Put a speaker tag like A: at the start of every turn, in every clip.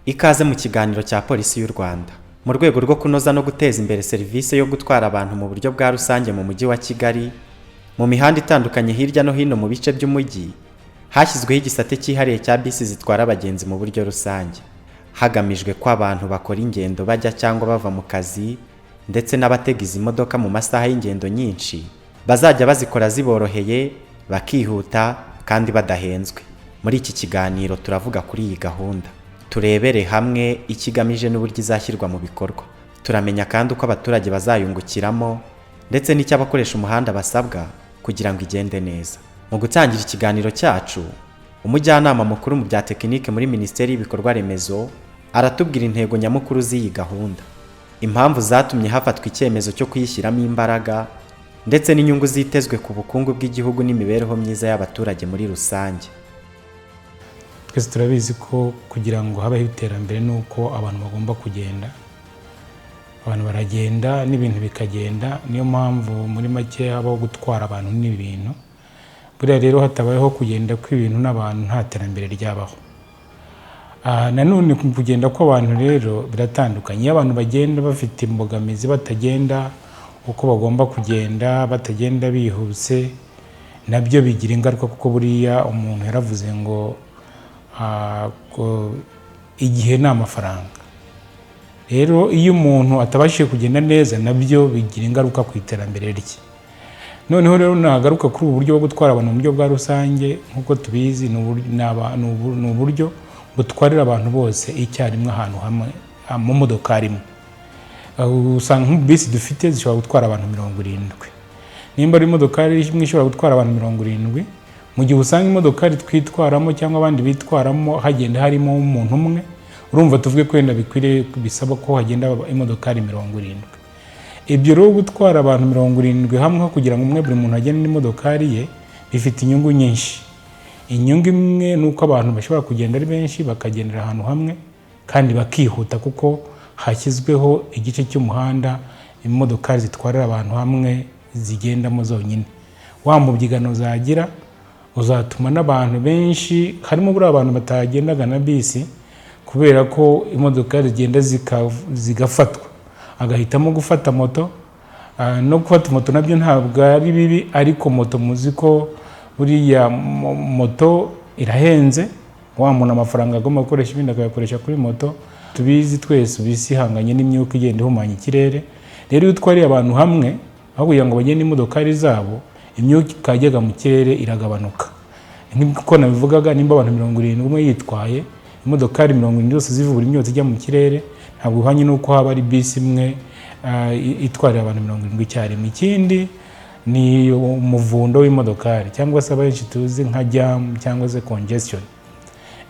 A: Ikaze mu kiganiro cya Polisi y'u Rwanda. Mu rwego rwo kunoza no guteza imbere serivisi yo gutwara abantu mu buryo bwa rusange mu Mujyi wa Kigali, mu mihanda itandukanye hirya no hino mu bice by'umujyi, hashyizweho igisate cyihariye cya bisi zitwara abagenzi mu buryo rusange, hagamijwe ko abantu bakora ingendo bajya cyangwa bava mu kazi ndetse n'abatega izi modoka mu masaha y'ingendo nyinshi bazajya bazikora ziboroheye, bakihuta kandi badahenzwe. Muri iki kiganiro turavuga kuri iyi gahunda, turebere hamwe icyo igamije n'uburyo izashyirwa mu bikorwa. Turamenya kandi uko abaturage bazayungukiramo ndetse n'icyo abakoresha umuhanda basabwa kugira ngo igende neza. Mu gutangira ikiganiro cyacu, umujyanama mukuru mu bya tekinike muri Minisiteri y'Ibikorwa Remezo aratubwira intego nyamukuru z'iyi gahunda, impamvu zatumye hafatwa icyemezo cyo kuyishyiramo imbaraga, ndetse n'inyungu zitezwe ku bukungu bw'igihugu n'imibereho myiza y'abaturage muri rusange.
B: Twese turabizi ko kugira ngo habeho iterambere ni uko abantu bagomba kugenda. Abantu baragenda n'ibintu bikagenda. Niyo mpamvu muri make habaho gutwara abantu n'ibintu. Buriya rero hatabayeho kugenda kw'ibintu n'abantu, nta terambere ryabaho. Nanone kugenda kw'abantu rero biratandukanye. Iyo abantu bagenda bafite imbogamizi, batagenda uko bagomba kugenda, batagenda bihuse, nabyo bigira ingaruka, kuko buriya umuntu yaravuze ngo igihe ni amafaranga. Rero iyo umuntu atabashije kugenda neza, nabyo bigira ingaruka ku iterambere rye. Noneho rero nagaruka kuri ubu buryo bwo gutwara abantu mu buryo bwa rusange. Nk'uko tubizi, ni uburyo butwarira abantu bose icyarimwe ahantu hamwe mu modokari imwe. Usanga nk'bisi dufite zishobora gutwara abantu 70. Nimba ari imodokari imwe ishobora gutwara abantu 70, mu gihe usanga imodokari twitwaramo cyangwa abandi bitwaramo hagenda harimo umuntu umwe, urumva tuvuge ko wenda bikwiriye bisaba ko hagenda imodokari 70. Ibyo rero, gutwara abantu 70 hamwe kugira ngo umwe, buri muntu agende n'imodokari ye, bifite inyungu nyinshi. Inyungu imwe ni uko abantu bashobora kugenda ari benshi, bakagendera ahantu hamwe kandi bakihuta, kuko hashyizweho igice cy'umuhanda imodokari zitwarira abantu hamwe zigendamo zonyine. Wa mubyigano zagira uzatuma n'abantu benshi, harimo buriya abantu batagendaga na bisi kubera ko imodoka zigenda zigafatwa, agahitamo gufata moto. No gufata moto nabyo ntabwo ari bibi, ariko moto muzi ko buriya moto irahenze. Wa muntu amafaranga agomba gukoresha ibindi akayakoresha kuri moto. Tubizi twese, bisi ihanganye n'imyuka igenda ihumanya ikirere. Rero iyo utwariye abantu hamwe, aho kugira ngo bagende imodokari zabo, imyuka ikajyaga mu kirere iragabanuka. Nk'uko nabivugaga, nimba abantu 70 umwe yitwaye, imodokari 70 zose zivubura imyotsi ijya mu kirere, ntabwo bihwanye n'uko haba ari bisi imwe itwarira abantu 70 icyarimwe. Ikindi ni umuvundo w'imodokari, cyangwa se abenshi tuzi nka jam cyangwa se congestion.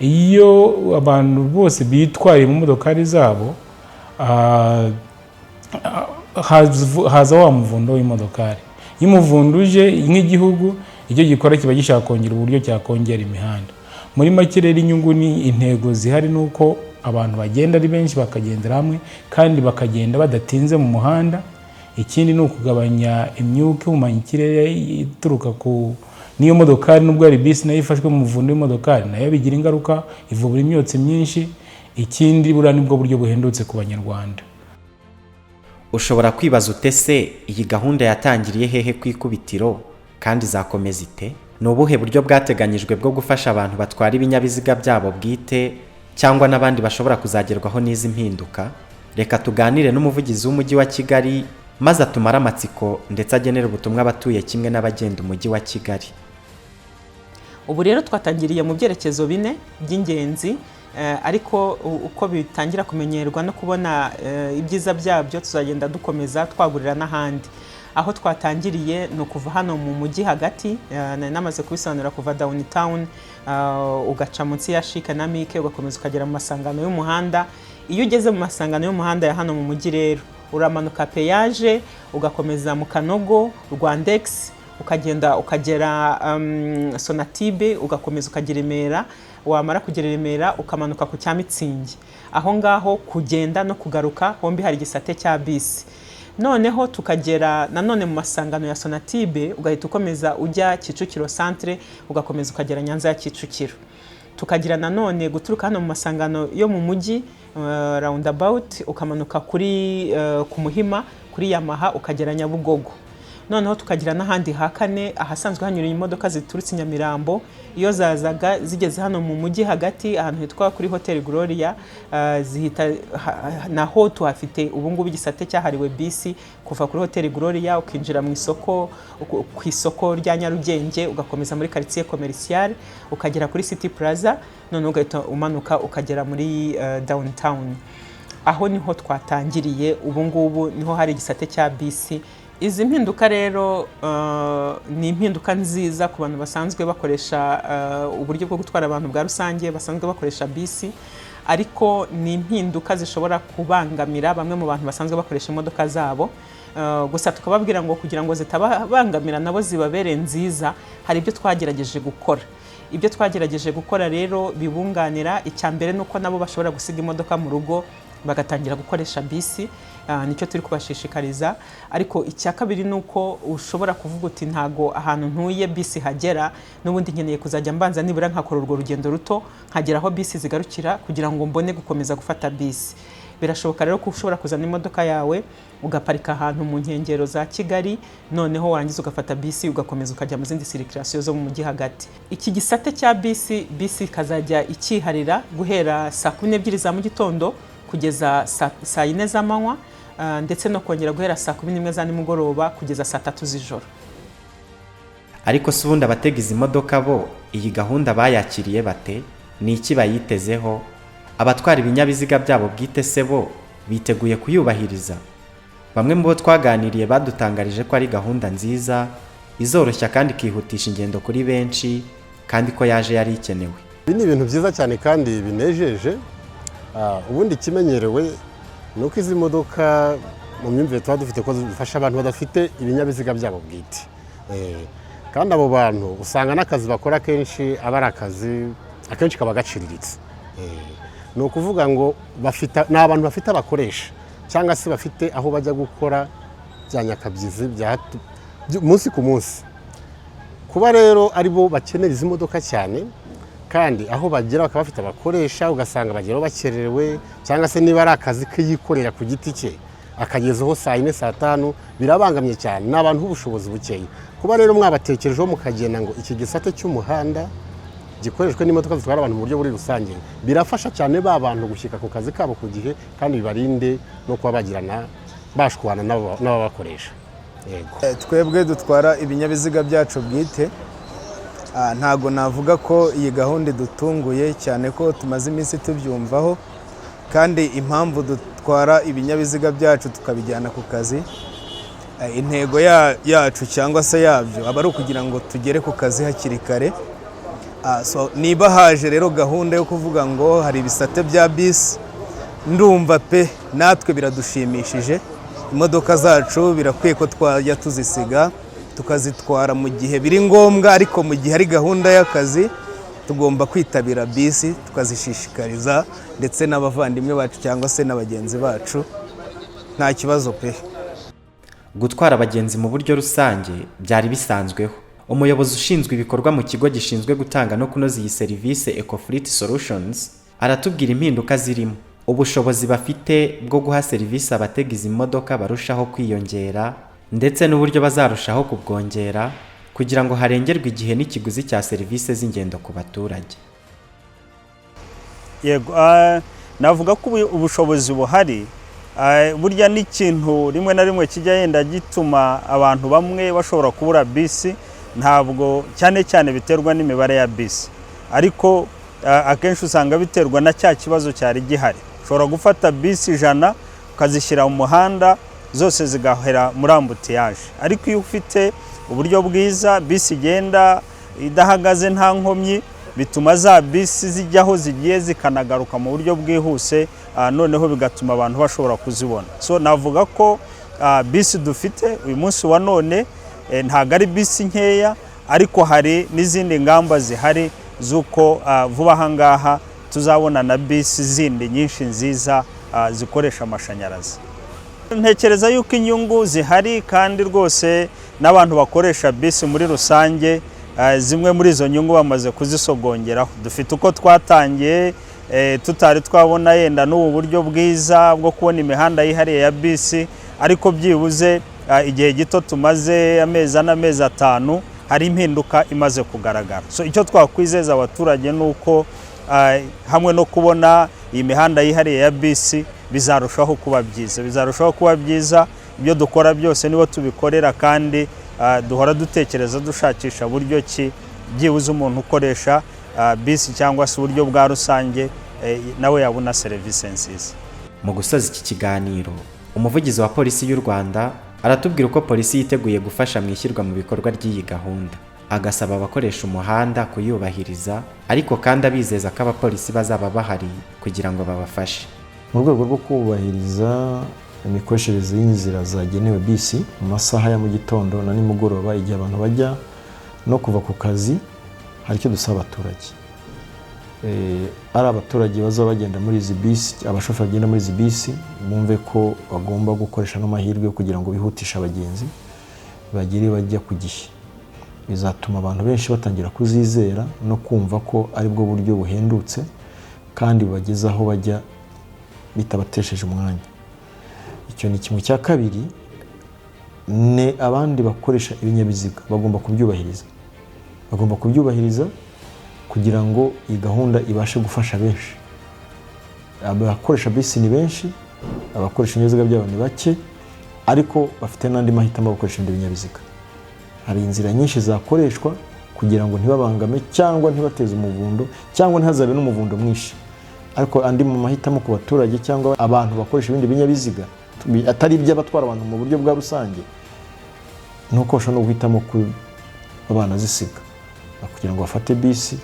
B: Iyo abantu bose bitwariye mu modokari zabo, haza wa muvundo w'imodokari. Iyo umuvundo uje, nk'igihugu icyo gikora kiba gishaka kongera uburyo cyakongera imihanda. Muri make rero, inyungu ni intego zihari ni uko abantu bagenda ari benshi, bakagendera hamwe kandi bakagenda badatinze mu muhanda. Ikindi ni ukugabanya imyuka ihumanya ikirere ituruka ku niyo modokari. Nubwo ari bisi, nayo ifashwe mu muvundo w'imodokari, nayo bigira ingaruka, ivubura imyotsi myinshi. Ikindi, buriya nibwo buryo buhendutse ku Banyarwanda.
A: Ushobora kwibaza ute se iyi gahunda yatangiriye hehe ku ikubitiro kandi izakomeza ite? Ni ubuhe buryo bwateganyijwe bwo gufasha abantu batwara ibinyabiziga byabo bwite cyangwa n'abandi bashobora kuzagerwaho n'izi mpinduka? Reka tuganire n'umuvugizi w'Umujyi wa Kigali, maze atumare amatsiko ndetse agenera ubutumwa abatuye kimwe n'abagenda Umujyi wa Kigali.
C: Ubu rero twatangiriye mu byerekezo bine by'ingenzi, ariko uko bitangira kumenyerwa no kubona ibyiza byabyo, tuzagenda dukomeza twagurira n'ahandi. Aho twatangiriye ni ukuva hano mu mujyi hagati, nari namaze kubisobanura, kuva Downtown ugaca munsi ya CHIC na MIC, ugakomeza ukagera mu masangano y'umuhanda. Iyo ugeze mu masangano y'umuhanda ya hano mu mujyi rero, uramanuka péage, ugakomeza mu Kanogo, Rwandex, ukagenda ukagera Sonatube, ugakomeza ukagera Remera. Wamara kugera i Remera, ukamanuka ku cya Mitsingi. Aho ngaho kugenda no kugaruka hombi hari igisate cya bisi. Noneho tukagera nanone mu masangano ya Sonatube, ugahita ukomeza ujya Kicukiro Centre, ugakomeza ukagera Nyanza ya Kicukiro. Tukagira nanone guturuka hano mu masangano yo mu mujyi, roundabout, ukamanuka kuri ku Muhima kuri Yamaha, ukagera Nyabugogo. Noneho tukagira n'ahandi ha kane, ahasanzwe hanyura imodoka ziturutse i Nyamirambo. Iyo zazaga zigeze hano mu mujyi hagati, ahantu hitwa kuri Hotel Gloria, zihita naho tuhafite ubu ngubu igisate cyahariwe bisi, kuva kuri Hotel Gloria ukinjira mu isoko, ku isoko rya Nyarugenge, ugakomeza muri Quartier Commercial, ukagera kuri City Plaza, noneho ugahita umanuka ukagera muri downtown. Aho niho twatangiriye, ubu ngubu niho hari igisate cya bisi. Izi mpinduka rero ni impinduka nziza ku bantu basanzwe bakoresha uburyo bwo gutwara abantu bwa rusange, basanzwe bakoresha bisi, ariko ni impinduka zishobora kubangamira bamwe mu bantu basanzwe bakoresha imodoka zabo. Gusa tukababwira ngo kugira ngo zitababangamira nabo zibabere nziza, hari ibyo twagerageje gukora. Ibyo twagerageje gukora rero bibunganira, icya mbere ni uko nabo bashobora gusiga imodoka mu rugo bagatangira gukoresha bisi. Nicyo turi kubashishikariza. Ariko icya kabiri ni uko ushobora kuvuga uti: "Ntago ahantu ntuye bisi hagera, n'ubundi nkeneye kuzajya mbanza nibura nkakora urwo rugendo ruto nkagera aho bisi zigarukira kugira ngo mbone gukomeza gufata bisi." Birashoboka rero ko ushobora kuzana imodoka yawe ugaparika ahantu mu nkengero za Kigali, noneho warangiza ugafata bisi ugakomeza ukajya mu zindi circulation zo mu mujyi hagati. Iki gisate cya bisi, bisi ikazajya ikiharira guhera saa 12 za mu gitondo kugeza saa 4 z'amanywa, ndetse no kongera guhera saa 11 za nimugoroba kugeza saa 3 z'ijoro.
A: Ariko se ubundi abatega izi modoka bo iyi gahunda bayakiriye bate? Ni iki bayitezeho? Abatwara ibinyabiziga byabo bwite se bo biteguye kuyubahiriza? Bamwe mu bo twaganiriye badutangarije ko ari gahunda nziza izoroshya kandi ikihutisha ingendo kuri benshi, kandi ko yaje yari ikenewe.
D: Ibi ni ibintu byiza cyane kandi binejeje. Ubundi ikimenyerewe ni uko izi modoka, mu myumvire tuba dufite, ko zifasha abantu badafite ibinyabiziga byabo bwite. Kandi abo bantu usanga n'akazi bakora kenshi aba ari akazi akenshi kaba gaciriritse. Ni ukuvuga ngo bafite, ni abantu bafite abakoresha cyangwa se bafite aho bajya gukora bya nyakabyizi bya umunsi ku munsi. Kuba rero ari bo bakenera izi modoka cyane, kandi aho bagera bakaba bafite abakoresha, ugasanga bageraho bakererewe, cyangwa se niba ari akazi ke yikorera ku giti cye akagezaho saa 4, saa 5, birabangamye cyane. Ni abantu b'ubushobozi bukeya. Kuba rero mwabatekerejeho mukagena ngo iki gisate cy'umuhanda gikoreshwe n'imodoka zitwara abantu mu buryo muri rusange, birafasha cyane ba bantu gushyika ku kazi kabo ku gihe, kandi bibarinde no kuba bagirana bashwana n'ababakoresha. Yego.
E: Twebwe dutwara ibinyabiziga byacu bwite, ntago navuga ko iyi gahunda idutunguye cyane, ko tumaze iminsi tubyumvaho. Kandi impamvu dutwara ibinyabiziga byacu tukabijyana ku kazi, intego yacu cyangwa se yabyo aba ari ukugira ngo tugere ku kazi hakiri kare. So, niba haje rero gahunda yo kuvuga ngo hari ibisate bya bisi, ndumva pe natwe biradushimishije. Imodoka zacu birakwiye ko twajya tuzisiga tukazitwara mu gihe biri ngombwa, ariko mu gihe ari gahunda y'akazi tugomba kwitabira bisi, tukazishishikariza ndetse n'abavandimwe bacu cyangwa se na bagenzi bacu. Nta kibazo pe.
A: Gutwara abagenzi mu buryo rusange byari bisanzweho. Umuyobozi ushinzwe ibikorwa mu kigo gishinzwe gutanga no kunoza iyi serivisi, Ecofleet Solutions, aratubwira impinduka zirimo, ubushobozi bafite bwo guha serivisi abatega izi modoka barushaho kwiyongera, ndetse n'uburyo bazarushaho kubwongera kugira ngo harengerwe igihe n'ikiguzi cya serivisi z'ingendo ku baturage.
F: Yego, navuga ko ubushobozi buhari. Burya n'ikintu rimwe na rimwe kijya yenda gituma abantu bamwe bashobora kubura bisi, ntabwo cyane cyane biterwa n'imibare ya bisi, ariko akenshi usanga biterwa na cya kibazo cyari gihari. Ushobora gufata bisi 100 ukazishyira mu muhanda, zose zigahera muri embouteillage. Ariko iyo ufite uburyo bwiza, bisi igenda idahagaze nta nkomyi, bituma za bisi zijya aho zigiye zikanagaruka mu buryo bwihuse, noneho bigatuma abantu bashobora kuzibona. So navuga ko bisi dufite uyu munsi wa none ntabwo ari bisi nkeya, ariko hari n'izindi ngamba zihari z'uko vuba aha ngaha tuzabona na bisi zindi nyinshi nziza zikoresha amashanyarazi. Ntekereza yuko inyungu zihari, kandi rwose n'abantu bakoresha bisi muri rusange. Zimwe muri izo nyungu bamaze kuzisogongeraho. Dufite uko twatangiye tutari twabona yenda n'ubu buryo bwiza bwo kubona imihanda yihariye ya bisi, ariko byibuze igihe gito tumaze, amezi 4, amezi 5, hari impinduka imaze kugaragara. So icyo twakwizeza abaturage ni uko hamwe no kubona iyi mihanda yihariye ya bisi bizarushaho kuba byiza, bizarushaho kuba byiza. Ibyo dukora byose nibo tubikorera, kandi duhora dutekereza, dushakisha buryo ki byibuze umuntu ukoresha bisi cyangwa se uburyo bwa rusange nawe yabona serivisi nziza.
A: Mu gusoza iki kiganiro, umuvugizi wa Polisi y'u Rwanda aratubwira uko polisi yiteguye gufasha mu ishyirwa mu bikorwa ry'iyi gahunda, agasaba abakoresha umuhanda kuyubahiriza, ariko kandi abizeza ko abapolisi bazaba bahari kugira ngo babafashe.
G: Mu rwego rwo kubahiriza imikoreshereze y'inzira zagenewe bisi mu masaha ya mu gitondo na nimugoroba, igihe abantu bajya no kuva ku kazi, hari icyo dusaba abaturage. Ari abaturage bazaba bagenda muri izi bisi, abashoferi bagenda muri izi bisi, bumve ko bagomba gukoresha n'amahirwe kugira ngo bihutishe abagenzi bagere bajya ku gihe. Bizatuma abantu benshi batangira kuzizera no kumva ko aribwo buryo buhendutse kandi bubageza aho bajya bitabatesheje umwanya. Icyo ni kimwe. Cya kabiri ni abandi bakoresha ibinyabiziga bagomba kubyubahiriza, bagomba kubyubahiriza kugira ngo iyi gahunda ibashe gufasha benshi. Abakoresha bisi ni benshi, abakoresha ibinyabiziga byabo ni bake, ariko bafite n'andi mahitamo yo gukoresha ibindi binyabiziga. Hari inzira nyinshi zakoreshwa kugira ngo ntibabangame cyangwa ntibateze umuvundo cyangwa ntihazabe n'umuvundo mwinshi. Ariko andi mu mahitamo ku baturage cyangwa abantu bakoresha ibindi binyabiziga atari iby'abatwara abantu mu buryo bwa rusange, ni uko bashobora no guhitamo kuba banazisiga kugira ngo bafate bisi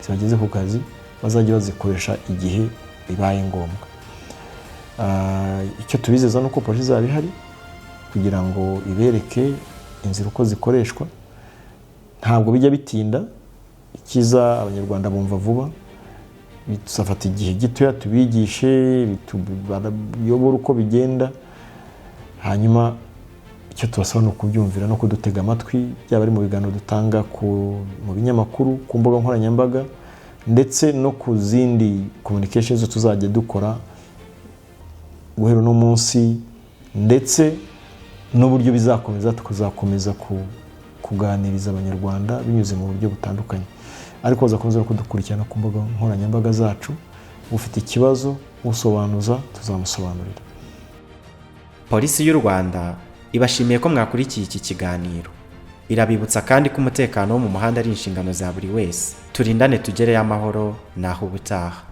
G: zibageze ku kazi, bazajye bazikoresha igihe bibaye ngombwa. Icyo tubizeza ni uko polisi izaba ihari kugira ngo ibereke inzira uko zikoreshwa. Ntabwo bijya bitinda, ikiza Abanyarwanda bumva vuba. Tuzafata igihe gitoya tubigishe, bayobore uko bigenda. Hanyuma icyo tubasaba ni ukubyumvira no kudutega amatwi, byaba ari mu biganiro dutanga mu binyamakuru, ku mbuga nkoranyambaga, ndetse no ku zindi communications tuzajya dukora guhera uno munsi, ndetse n'uburyo bizakomeza, tukazakomeza kuganiriza Abanyarwanda binyuze mu buryo butandukanye. Ariko bazakomeza no kudukurikirana ku mbuga nkoranyambaga zacu. Ufite ikibazo, usobanuza, tuzamusobanurira.
A: Polisi y'u Rwanda ibashimiye ko mwakurikiye iki kiganiro. Irabibutsa kandi ko umutekano wo mu muhanda ari inshingano za buri wese. Turindane, tugereyo amahoro. Naho ubutaha.